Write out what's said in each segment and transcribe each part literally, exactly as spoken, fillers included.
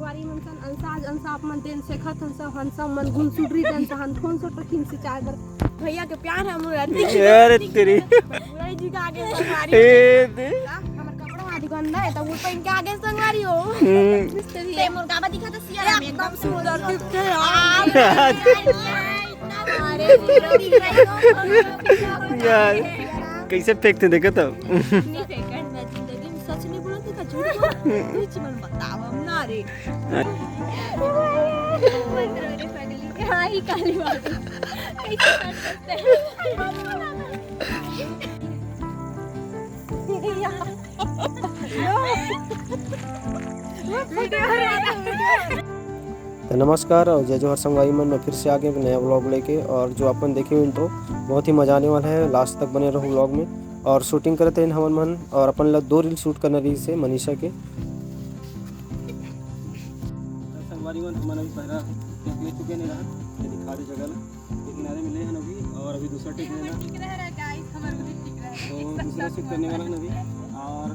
पारी मन सन अंसा, आज अंसा अपन देन सेखत हन स, हन स मन गुनसुडरी देन स, हन फोन स टकिन से चाय बर। भैया के प्यार है मोर अति। अरे तेरी। बुराई जी का आगे संगवारी। ए दे। हमर कपड़ा हाथ गंदा है, तो वो पहन के आगे संगवारी हो। हम्म। ते मोर गाबा दिखा तो सिया में एकदम सुंदर दिखते यार। अरे, पूरा दिख रहा है। यार, कैसे फेंकते देखो तो। नहीं फेंकन, मैं जिंदगी में सच नहीं बोलती का झूठ बोल। कुछ मन बताओ हम ना रे। हाँ, ही काली बात। कैसे कर सकते हैं? तो नमस्कार और जय जोहार संगवारी मन, मैं फिर से आ गया एक नया व्लॉग लेके। और जो अपन देखे इंट्रो, बहुत ही मजा आने वाला है, लास्ट तक बने रहो व्लॉग में। और शूटिंग करते हैं हमन मन, और अपन ला दो रील शूट करना रही से मनीषा के। संगवारी मन, हमन अभी पहला टेक ले चुके हैं ना, ये दिखा दे जगह ला। ये किनारे में ले हन अभी, और अभी दूसरा टेक लेना। ठीक रह रहा है गाइस, हमारे को भी ठीक रह रहा है। तो दूसरा शूट करने वाला है अभी, और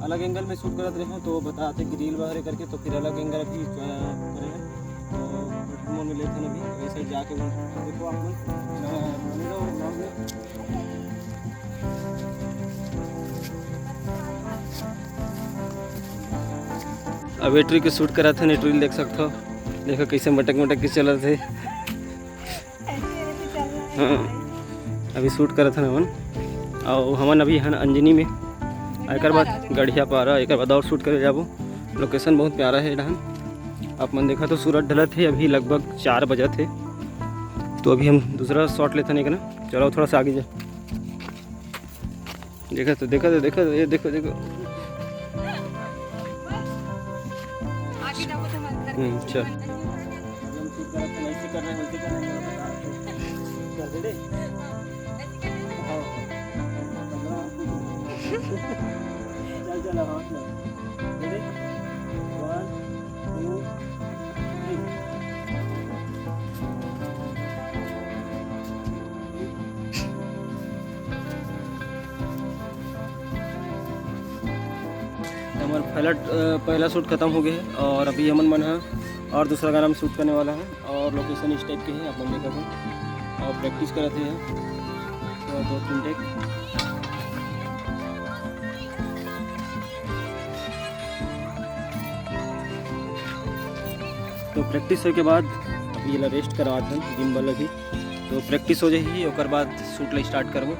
अलग एंगल में शूट करत रहे हैं, तो बताते कि रील वगैरह करके, तो फिर अलग एंगल अभी, अ, करे हैं। तो मोन में लेते हैं अभी, वही साइड जाके भी देखो आप लोग, अ, बने रहो vlog में। अब एट्री के शूट करत हन, एट्री देख सकथो, देखो कैसे मटक मटक के चलत है। हाँ, अभी शूट करत हन हमन, और हमन अभी हन अंजनी में, एकर बाद गढ़िया पारा, एकर बाद और शूट करे जाबो। लोकेशन बहुत प्यारा है डहन, आप मन देखा तो सूरज ढलत है, अभी लगभग चार बजत है, तो अभी हम दूसरा शॉट लेथन एक ना। चलो थोड़ा सा आगे जा। देखा तो, देखा तो, देखा तो, ये देखो, देखो। आगे जाओ तो मंदिर हम्म, चल। ऐसे कर रहे हैं, वैसे कर रहे हैं, मेरे को बता रहे हैं। कर दे रे। हाँ। चल, चल, हाँ, चल। Ready? One, two, three. हमर पहला, अ, पहला शूट खत्म हो गया है और अभी हमन मन ह और दूसरा गाना में शूट करने वाला है और लोकेशन इस टाइप के है, आप मन देखा था और प्रैक्टिस करत है तो दो तीन टेक। तो प्रैक्टिस होय के बाद अब ये ला रेस्ट करवात हन गिम्बल अभी। तो प्रैक्टिस हो जाही, ओकर बाद शूट ला स्टार्ट करबो।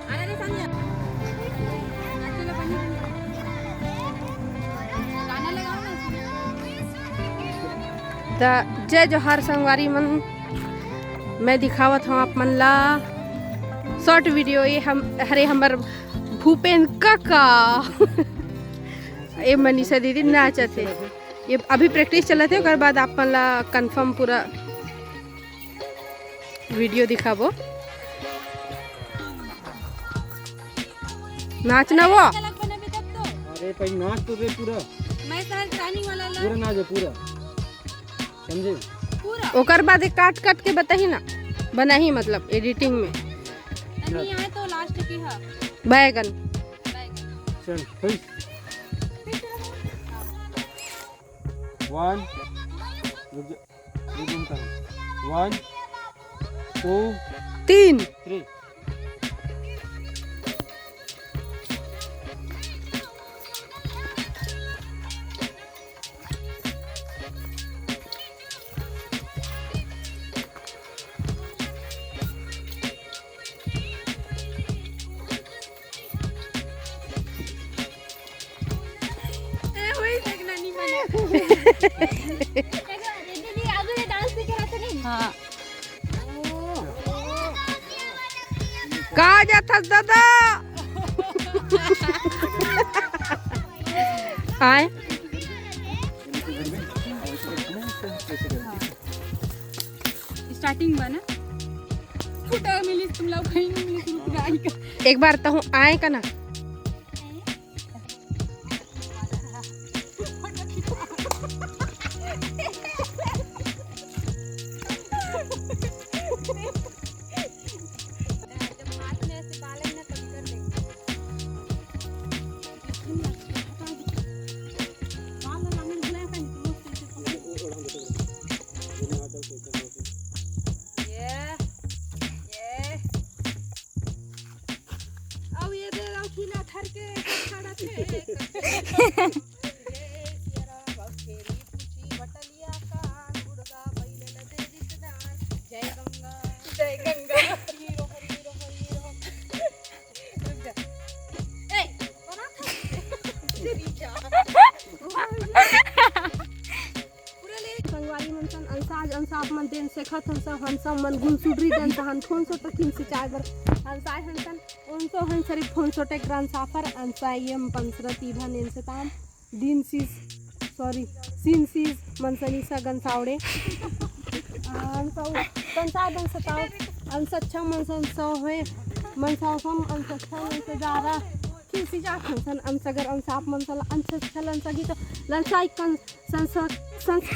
त जय जोहार संगवारी मन, मैं दिखावत हूँ आप मन ला शॉर्ट वीडियो। ये हम, हरे हमर भूपेन काका। ये मनीषा दीदी नाचत हे। ये अभी प्रैक्टिस चलत हे, ओकर बाद आप मन ला कंफर्म पूरा वीडियो दिखाबो। नाच ना वो। अलग बने भी तब तो। अरे भाई नाच तो रे पूरा। मैं सर ट्रेनिंग वाला ला। पूरा नाच है पूरा। समझे? पूरा। ओकर बाद एक काट काट के बताही ना। बनाही मतलब एडिटिंग में। नहीं आए तो लास्ट की है। बैगन। बैगन। चल, खुश। वन, रुक जा, रुक जा, रुक जा। वन, टू, तीन। थ्री। ए, वही देखना नहीं बने। देखो, दीदी, आगू ले डांस सीखे रहते नहीं? हाँ। का जाथस दादा? आए। स्टार्टिंग बा ना, फुटा मिली तुम लोग कहीं नहीं मिली तुम गाड़ी का। एक बार तहूँ आए का ना। हंसा आप मन देन सेखत हंसा, हंसा मन गुलसुडरी देन तहन फोन सो टकिन सिंचाई बर हंसाए हंसन। उनसो हंसरी फोन सो टेक रन साफर अंसा ये पंसरा तीभा नेन से ताम दिन सीस, सॉरी, सीन सीस मनसनी सा गंसावड़े। अंसा कंसा दन सताओ अंसा अच्छा मनसन सो होए मनसा सम अंसा अच्छा मनसा जारा खिसी जा खंसन अंसा गर अंसा आप मनसा अंसा अच्छा लंसा गीत लंसा कन संस संस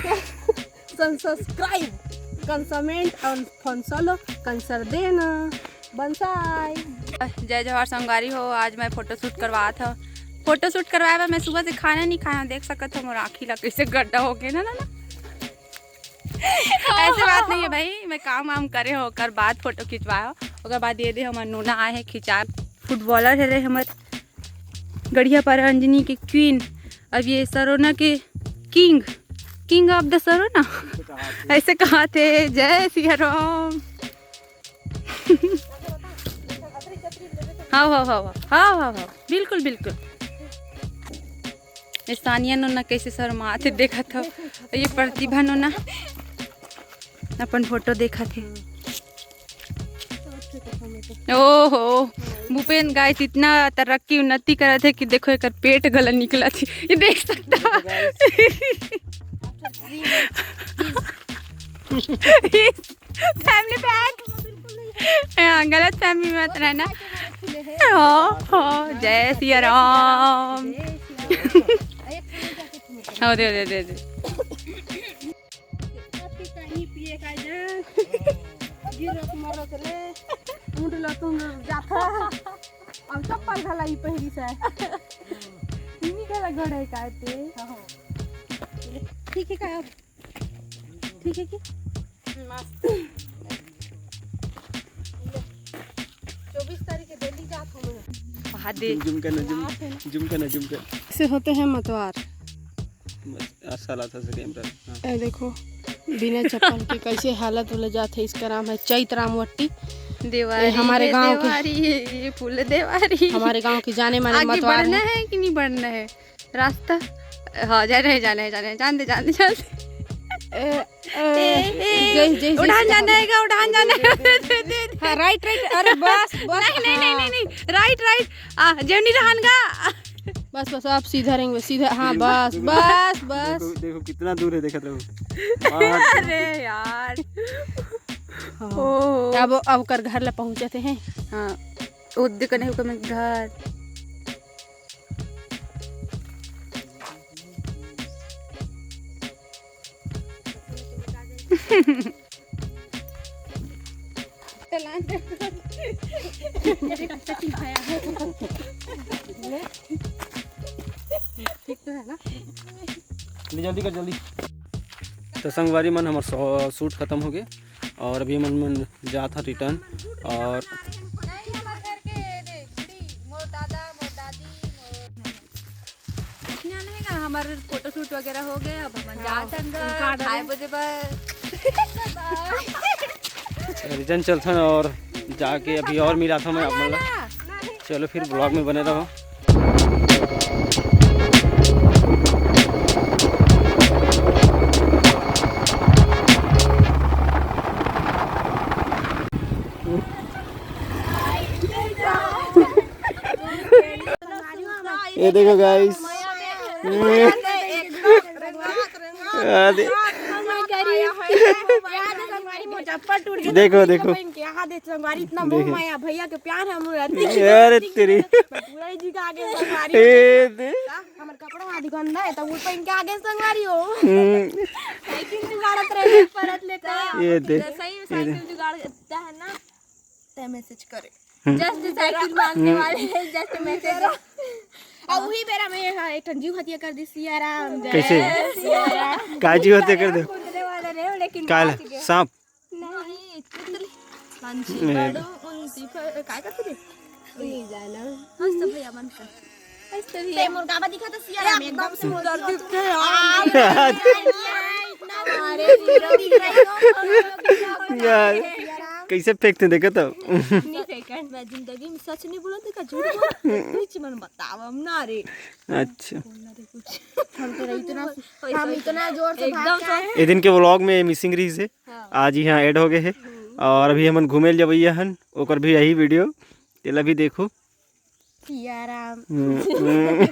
सब्सक्राइब, कन कमेंट और फन सलो कन सर देना। बंसाई। जय जोहार संगवारी हो, आज मैं फोटोशूट करवात हव। फोटोशूट करवाए बर मैं सुबह से खाना नहीं खाया, देख सकत हो मोर आँखी ला कैसे गड्ढा हो गया ना, ना, ना। ऐसे बात नहीं है भाई, मैं काम वाम करे हो, ओकर बाद फोटो खिंचवाए हो, ओकर बाद ये दे हमर नूना आए है खिंचा, फुटबॉलर है रे हमर गढ़िया पारा अंजनी के क्वीन, अब ये सरोना के king, king of the Sarona. ऐसे कहा थे। जय सिया राम। हाँ, हाँ, हाँ, हाँ, हाँ, हाँ, हाँ, बिल्कुल, बिल्कुल। स्थानीय नोना कैसे शर्माथे देखत हो, ये प्रतिभा नोना अपन फोटो देखत हे। ओहो, भूपेन गाइस इतना तरक्की उन्नति करत हे कि देखो एकर पेट गला निकलत हे, ये देख सकता। Family pack. हाँ, गलत फैमिली में मत रहना। हो, हो, जय सिया राम। हो, दे, दे, दे, दे। अति कहीं पिए का जान। गिरत मरत रे। मुंडला तुम जाता। अब चप्पल घला ही पहली से। इन्हीं घला गड़े का ते। ठीक है का? ठीक है कि? मस्त। चौबीस तारीख के दिल्ली जात हूँ मैं। वहाँ दे। जूम, जूम करना, जूम, जूम करना, जूम कर। से होते हैं मतवार। बस, अच्छा लगा था कैमरा। हाँ। ए देखो, बिना चप्पल के कैसे हालत वाला जात है। इसका नाम है चैत रामवट्टी। देवारी ये हमारे रे गांव के, देवारी, ये फूल देवारी। हमारे गांव के जाने माने आगे मतवार बढ़ना है। है कि नहीं बढ़ना है? रास्ता, हाँ, जाना है, जाना है, जाना है, जान दे, जान दे, जान दे। ए, ए, ए, ए, जय, जय, जय उड़ान सीता जाना माता। है का, उड़ान जाना है। दे, दे, दे, दे। हाँ, राइट, राइट, अरे बस, बस, नहीं, नहीं, नहीं, हाँ। नहीं, नहीं, राइट, राइट, आ, जेवनी रहन का। बस, बस, आप सीधा रहेंगे, सीधा, हाँ, देखो, बस, देखो, बस, बस। देखो, देखो, कितना दूर है, देखत रहो। अरे यार। हाँ। ओहो। अब, अब कर घर ला पहुँचते हैं। हाँ, उद्दे कने हुकम घर। ठीक तो है ना? जल्दी, जल्दी कर, जल्दी। तो संगवारी मन, हमर शॉ-, शूट खत्म हो गए और अभी मन, मन जात हा रिटर्न। और नहीं, हमर घर के दे, बूढ़ी, मोर दादा, मोर दादी, मोर इतना नहीं ना, हमर फोटोशूट वगैरह हो गए, अब हमन हाँ, जात हन घर, उनका order खाए है। बजे बर। रिटर्न चलथन और जाके अभी और मिलाथन मैं आप मन ला। चलो फिर ब्लॉग में बने रहो। ये देखो गाइस, अरे, देखो, देखो। संगवारी, इतना मोह देखो। माया, भैया के प्यार है, हमर अति अरे तेरी। पूरा ही जी का आगे संगवारी। ए दे। हमर कपड़ा आदि गंदा है, तो वो पहन के आगे संगवारी हो। हम्म। साइकिल जुगाड़त रहे, परत लेता। ये दे। सही में ये दे। साइकिल जुगाड़ देता है ना, ते मैसेज करे। हम्म। जस्ट साइकिल मांगने वाले हैं, जस्ट मैसेज। और वही बेरा में, हाँ, एक ठन जीव हत्या कर दी, सिया राम, जय कैसे? सिया राम। का जीव हत्या कर दे? कूदने वाला रहे, लेकिन काला बच गया। सांप? नहीं, तितली। पंछी ए। बड़ो उल्टी पर, काय करते थे? नहीं जाना। हंस तो भैया मन कर। हंस तो भैया। ते मोर गावा दिखा तो सिया राम एकदम से मोर गावा दिखा। आ, इतना मारे, हीरो दिख रहे हो। यार। सिया राम। कैसे फेंकते देखे तो। नहीं फेंकन। मैं जिंदगी में सच नहीं बोला, देखा झूठ बोला। कुछ मन बतावा हम ना रे। अच्छा। बोलना रे कुछ। हम तो इतना, हम इतना जोर से भाग एकदम के आए। ए दिन के व्लॉग में मिसिंग रहिस हे। हाँ। आज यहाँ ऐड हो गए हे। और अभी हमन घूमे ल जबैया हन, ओकर भी यही वीडियो, तेला भी देखो। पिया राम। हम्म, हम्म।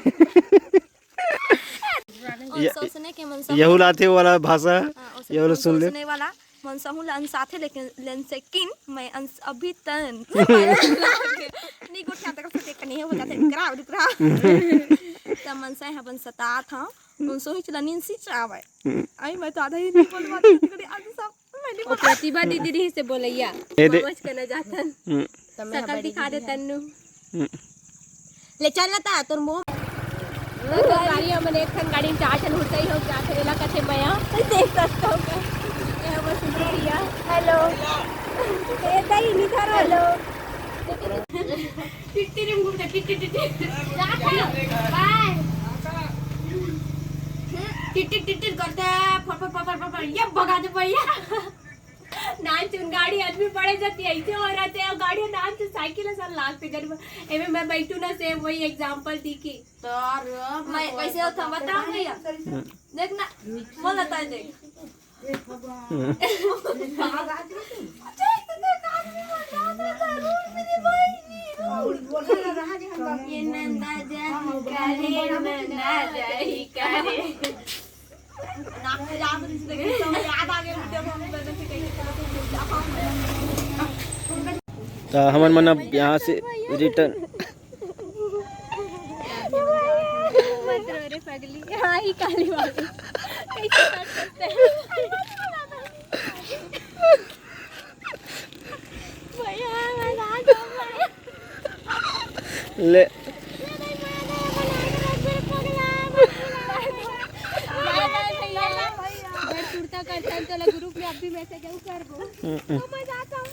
और ये, सोचने के मन से यहू लाथे वाला भाषा, हाँ, और यहू ला सुन ले। सोचने वाला मन समूह ला अनसाथे लेकिन लेन से किन मैं अंस अभी तन नहीं गोठिया तक से देख नहीं हो जाते। रुक रहा, रुक रहा। त मन से अपन सतात हाँ, उन सोही चला नींद सी चावे। आई मैं तो आधा ही नहीं बोल पाती, कभी आज सब मैं नहीं वो बोल प्रतिभा दीदी रही से बोलैया। ये दे। समझ के न जातन। हम्म। सकल दिखा दे तन्नू। हम्म। ले चल ना ता तोर मुंह। तो गाड़ी हमन एक ठन गाड़ी में चार ठन उठई हो जात हे, एला कथे मया। देख सकत हो का? ये हमर सुंदरिया। हेलो। ए दाई, निधर हेलो। टिट्टी रे मुंह टिट्टी, टिट्टी। बाय। टिट्टी, टिट्टी करते हैं, फर, फर, फर, फर, फर, फर, ये भगा दे भैया। नान चुन गाड़ी आदमी पड़े जाती है, ऐसे हो रहते हैं, गाड़ी नान चुन साइकिल है सर लागते जब एमे मैं बैठू ना, सेम वही एग्जांपल दी की। तो और मैं कैसे होता बताओ भैया, देख ना, बोला था देख। ये नंदा जाही का रे, नंदा जाही का रे। तो हमन मन अब यहाँ से रिटर्न। मत रो रे पगली, हाँ ही काली वाली। कैसे कर सकते हैं? भैया, मैं ना जाऊँ भैया। ले। अगर कुर्ता करता है तो ग्रुप में अभी मैसेज आऊ करबो। हम्म, हम्म। तो मैं जाता हूँ।